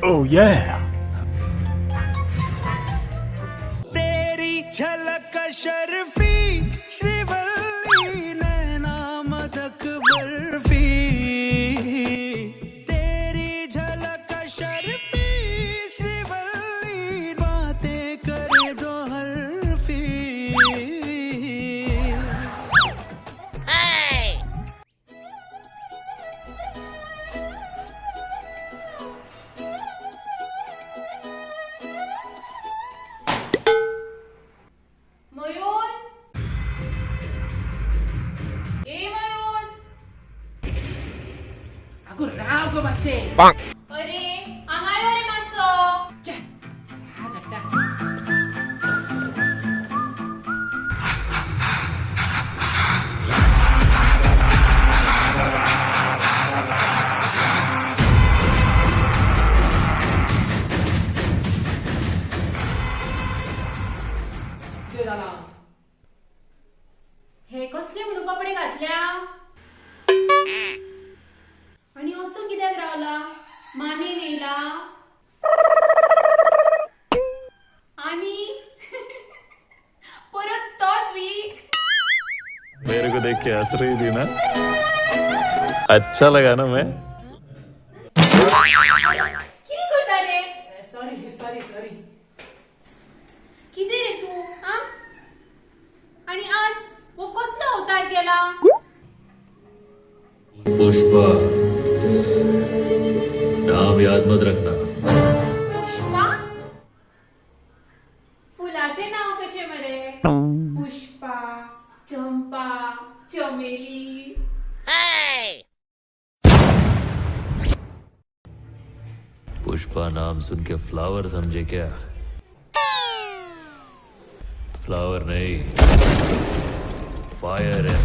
Oh yeah. तेरी झलक शर्फी श्रीवल्ली नैना मदक बर्फी तेरी झलक शर्फी श्रीवल्ली बातें करे दो हरफी. मयूर, ए मयूर. आगो राव गो मातशें. अरे हांगा यो रे मातसो. छे, हा झाडटा. कितें जालां? हे कसले म्हणून कपडे घातल्या आणि असो कित्याक रावला? मानेन येयला आणि परत तोच वीक. मेरे को देख के हंस रही थी ना? अच्छा लगा ना मैं? कितें करता रे? Sorry sorry sorry. कितें रे तूं आ? आणि आज हो कसलो अवतार केला? पुष्पा नाम याद मत रखना. पुष्पा? फुलाचें नांव कशें मरे? पुष्पा, चंपा, चमेली. पुष्पा नाम सुन के फ्लावर समझे क्या? फ्लावर नहीं, फायर है.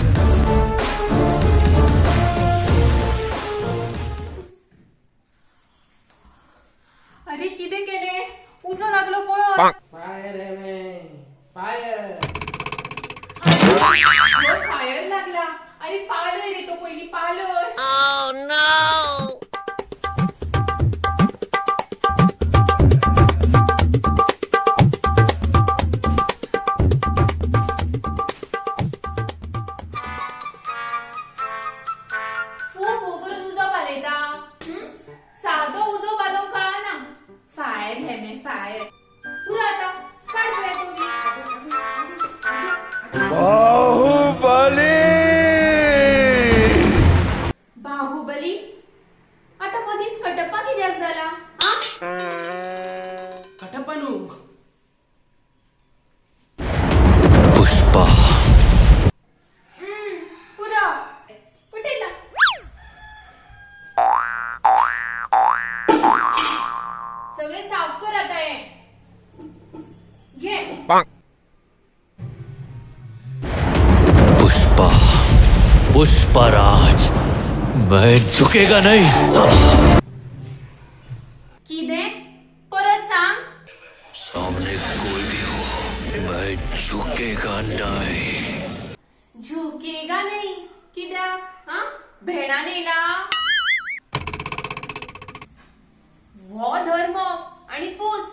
अरे कितें केलें? उजो लागलो पळय. फायर है मैं, फायर. फायर लागला. अरे पालय रे तो पयलीं, पालय. फू फू करून उजो पालयता, हं? सादो उजो पालोवंक कळना. फायर हे मे फायर. पुरो आतां, काड पळया तुमी. बाहुबली. बाहुबली? आतां मदींच कटप्पा कित्याक जाला आ? कटप्पा न्हू. पुष्पा. पुरो, पेटयता. सगळें साफ कर आतां हें. घे. पुष्पा, पुष्पराज, मैं झुकेगा नहीं साला. कितें? परत सांग. सामने कोई भी हो, मैं झुकेगा नहीं. झुकेगा नाही कित्याक? हा भेणान येयला? हो धर्म आणि पूस.